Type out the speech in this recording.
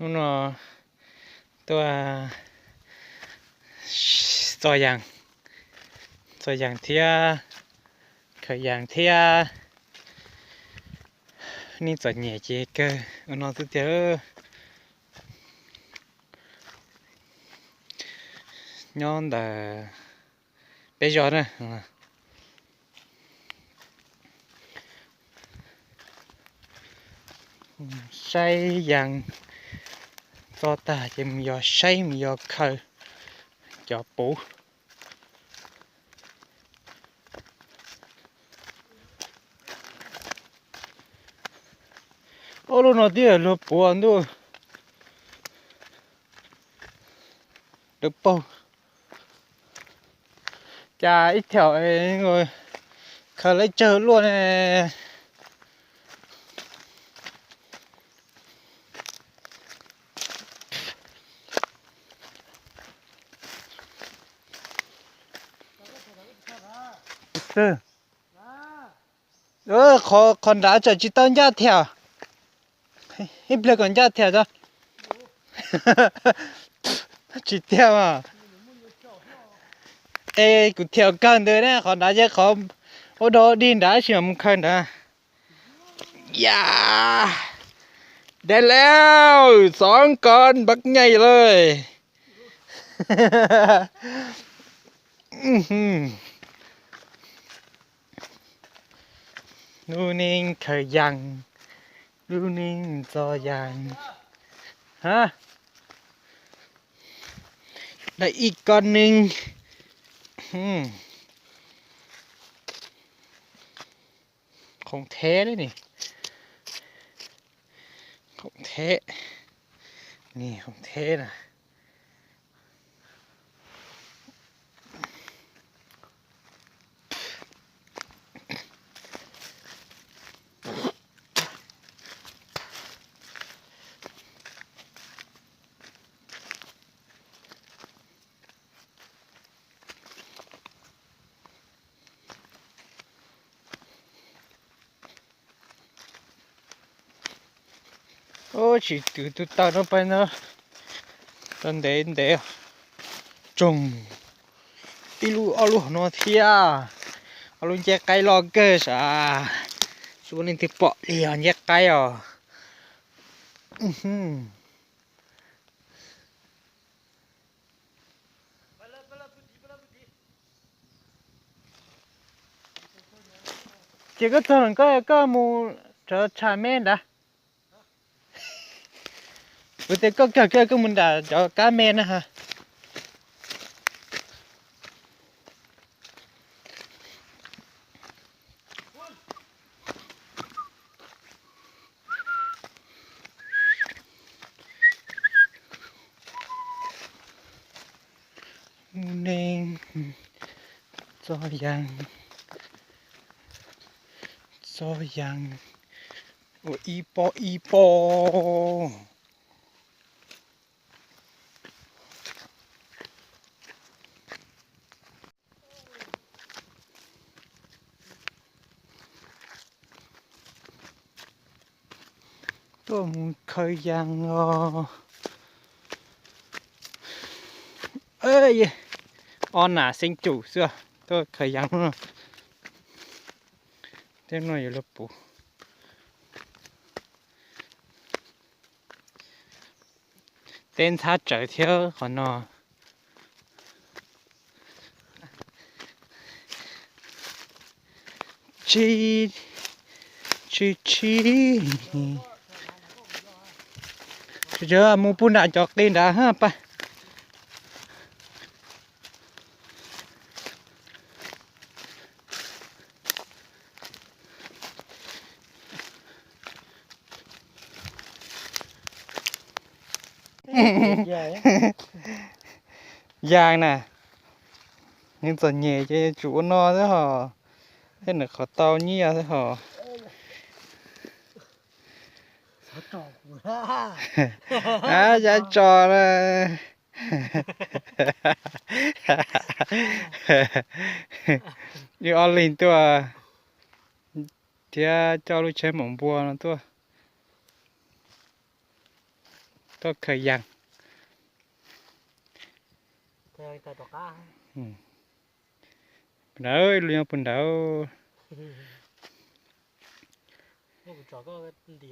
Hnub no tuaj txo yas, txo yas thiab khaws yas thiab. Nej txom nyem ces kawg ua no xwb tiag. Nyob ntawm peb zos na. Saib yas txo tag ces mus yos saib mus yos khaws cov puv. Ob lub no twb luag puav ntuj, lawv paug. Cas ib thaum khaws lawv tsawg luaj ne. Qhov nrad tseem tsis tau ncaj thiab. Ib pliag kom ncaj thiab tso. Tsis tiag mas. Es kuv thiaum kawg ntawd ne, qhov nrad ces qhov ua dog dig nrad tab sis mas mus khaws nrad. Yam, đếnแล้ว สองคน บักใหญ่เลย. Lub neej khaws yas, lub neej txo yas. Hab, dai ib ko neeg. Khoom theb ne, khoom theb, khoom theb na. Ub, tsis twv tus taw no pais no, tau ntev ntev tsoog. Ib lub ob lub hauv no thiab, ob lub nceb qaib loj kawg sav. Tsis muaj leej twg pom li os nceb qaib os. Ces koj txog hloov koj, koj mus rov tsham me nrad. Ua tias koj kawg koj, koj mus nram cov kab me na ha. Ub, neeg txo yas, txo yas ua ib pob ib pob. Tuaj mus khaws yas os. Ob nam xeeb cum xwb, tuaj khaws yas hnub no. Tej no yuav luag puv. Teb ntxhab tsawv thiab qhov no. Tsis, tsis, tsis, tsis mus puag nram cov qis nrad ha pas. Yas na, neeg txom nyem ces tsum ua no xwb hos, thiab nws qhov tau nyiaj xwb hos. Ab, yab tso na. Wb ob leeg tuaj thiab coj lub tsheb maum npua no tuaj. Koj khaws yas. Ntawd ib lub nyob puag nrad. Nti.